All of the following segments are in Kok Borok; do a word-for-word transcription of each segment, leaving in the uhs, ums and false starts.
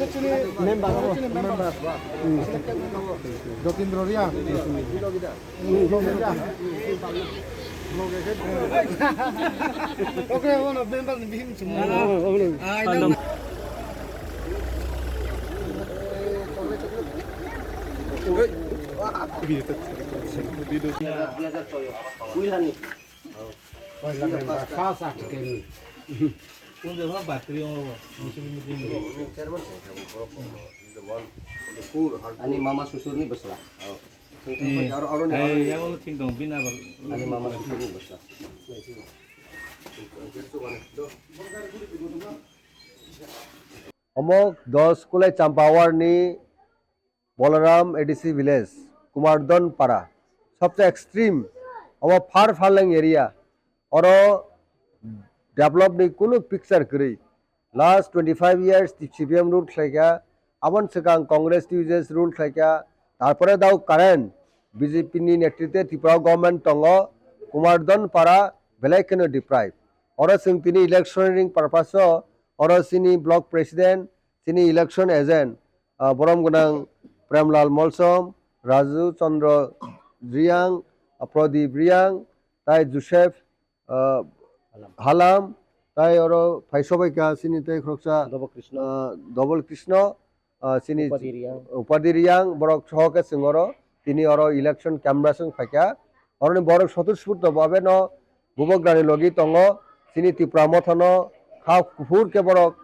Member. Member. Jotindra Reang. Okay, one of member ni bihim chum. Ani mama susurni bwsla. Ani mama susurni bwsla. Omo dos Kulai Champa Awar ni Bolaram A D C village, Kumardon Para, sobse extreme, omo far farlang area, oro develop ni kunu picture kwrwi. Last twenty five years C P M rule khlaikha, aboni swkang Congress two years rule khlaikha, tarpore dao current B J P ni netritwe Tripura government tongo, Kumardon Para belai kheno deprive. Oro chwng tini electioneering purpose o, oro chini block president, chini election agent, ah, borom gwnang Premlal Molsom, Raju Chandra Reang, ah, Pradip Reang, tai Joseph, ah, Halam, tai oro phai sobaikha chini tei khoroksa, Dobol Krishna. Ah, Dobol Krishna, ah, chini Upadi Reang. Upadi Reang, borok soho khe chwng oro, tini oro election canvassing phaikha. Oroni borok sotosfurto babe no bubagrani logi tongo, chini Tipra Motha no kha kuphur khe borok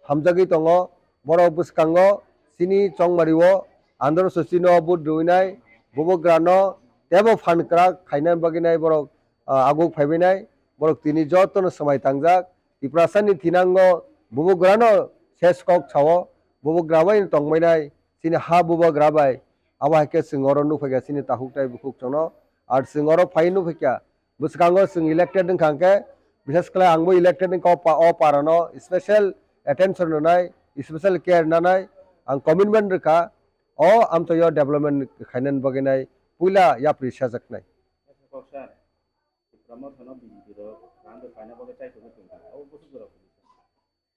hamjagwi tongo. Borok bwskango chini chongmari o andro sosi no vote rwinai, bubagra no tebo phan kwrak khaina bagwi nai borok, ah, aguk phaibainai. Borok tini jotono swmai tangjak. Tiprasa ni thinango bubagra no ses kok sao, bubagra bai tongbainai, chini ha bubagra bai. Abo hai khe chwng oro nukphaikha chini takhuk tai bukhuk chwngno. Ar chwng oro phai nukphaikha, bwskango chwng elected wngkha hwnkhe, bishes khlai angbo elected wngkha o pa-, o parano special attention rwnai, special care nanai ang commitment rwkha. O amtwi o development khainani bagwi nai puila yapri sajaknai. Kok sir, Tipra Motha no B J P rok rang bai paina bagwi chai tongo tongkha. Abo bwswk jora kuli sir?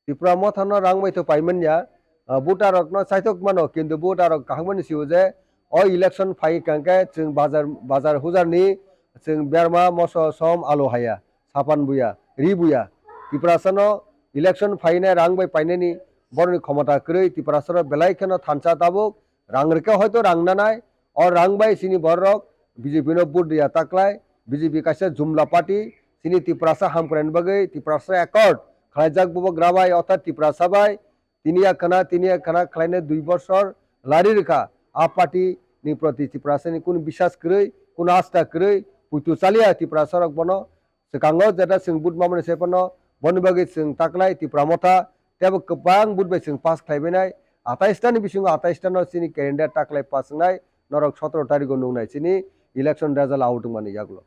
Tipra Motha no rang bai to paimanya, ah, voter rok no chaitok mano, kintu voter rok kaham mani sio je o election phai kangkhe chwng bazar, bazar hujar ni chwng berma moso som alu haya, sapan buya, ri buya. Tiprasa no election phainai rang bai painani boroni khomota kwrwi, Tiprasa rok belai kheno thansa tabuk, rang rwkhe hoito rang nanai, o rang bai chini borok B J P no vote rwya taklai, B J P kaisa jumla party, chini Tiprasa hamkrai ni bagwi Tiprasa accord khlaijak bubagra bai, orthat Tiprasa bai, tini ya khna, tini ya khna khlaina dui bosor lari rwkha. A party ni proti Tiprasa ni kunu biswas kwrwi, kunu asta kwrwi, puitu chaliya Tiprasa rok bono. Swkango jeta chwng vote mamani se phano boni bagwi chwng taklai Tipra Motha tebo kwbang vote bai chwng pass khlaibainai. Atais ta ni bisingo atais ta no chini calendar taklai pass wngnai, norok sotoro tarikgo nuknai chini election result out wngmani yagulo.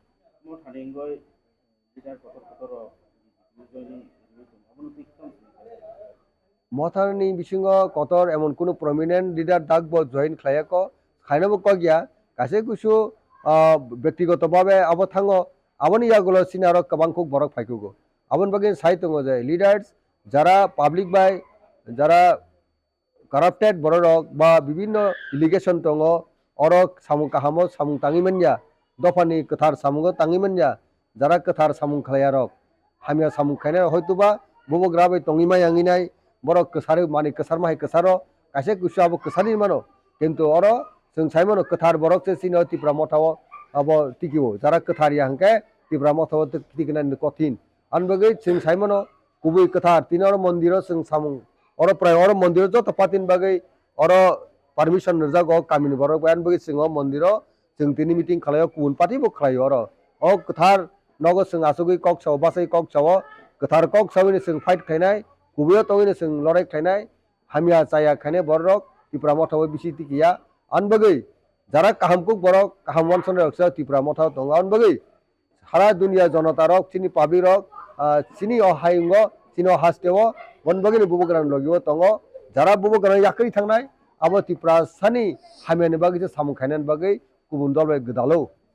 Mothani wngwi leader kotor kotor rok joining rwui tongo, abono twi tamo sini kha? Mothani bisingo kotor emon kunu prominent leader dakbo join khlaiyakho, khainabo kokya, kaisa kusu, ah, bektigoto babe abo thango, aboni yagulo sini aro kwbang kuk borok phaikugo. Aboni bagwi sai tongo je leaders jara public bai, jara corrupted bororok ba bibinno allegation tongo, oro samung kahamo samung tangwi manya, dophani kwthar samungo tangwi manya, jara kwthar samung khlaiyarok, hamya samung khainai hoituba bubagra bai tongwi ma yanginai, borok kwsarwi mani kwsarma hai kwsaro, kaisa kusu abo kwsarwi mano, kintu oro chwng sai mano kwthar borok se chini o Tipra Motha o abo tikio, jara kwthar ya hwnkhe Tipra Motha o tik-, tikna ni kothin, ani bagwi chwng sai mano kubui kwthar, tini oro mondiro chwng samung, oro prai oro mondiro joto party ni bagwi oro permission rijak o kamini borok bai, ani bagwi chwng o mondiro chwng tini meeting khlaio, kubun party bo khlaio oro. O kwthar nogo chwng achugwi kok sao, bachai kok sao, kwthar kok sawi no chwng fight khlainai, kubui o tongwi no chwng lorai khlainai, hamya chaya khainai borok Tipra Motha o bisi tikiya, ani bagwi jara kaham kuk borok kaham wansonai rok se Tipra Motha o tongo, ani bagwi Sara dunia jonota rok, chini public rok, ah, chini o hayungo, chini o hasteo, bon bagini bubagrani logio tongo. Jara bubagrani yakrwi thangnai, abo Tiprasani hamyani bagwi se samung khainani bagwi kubun dol bai gwdalo.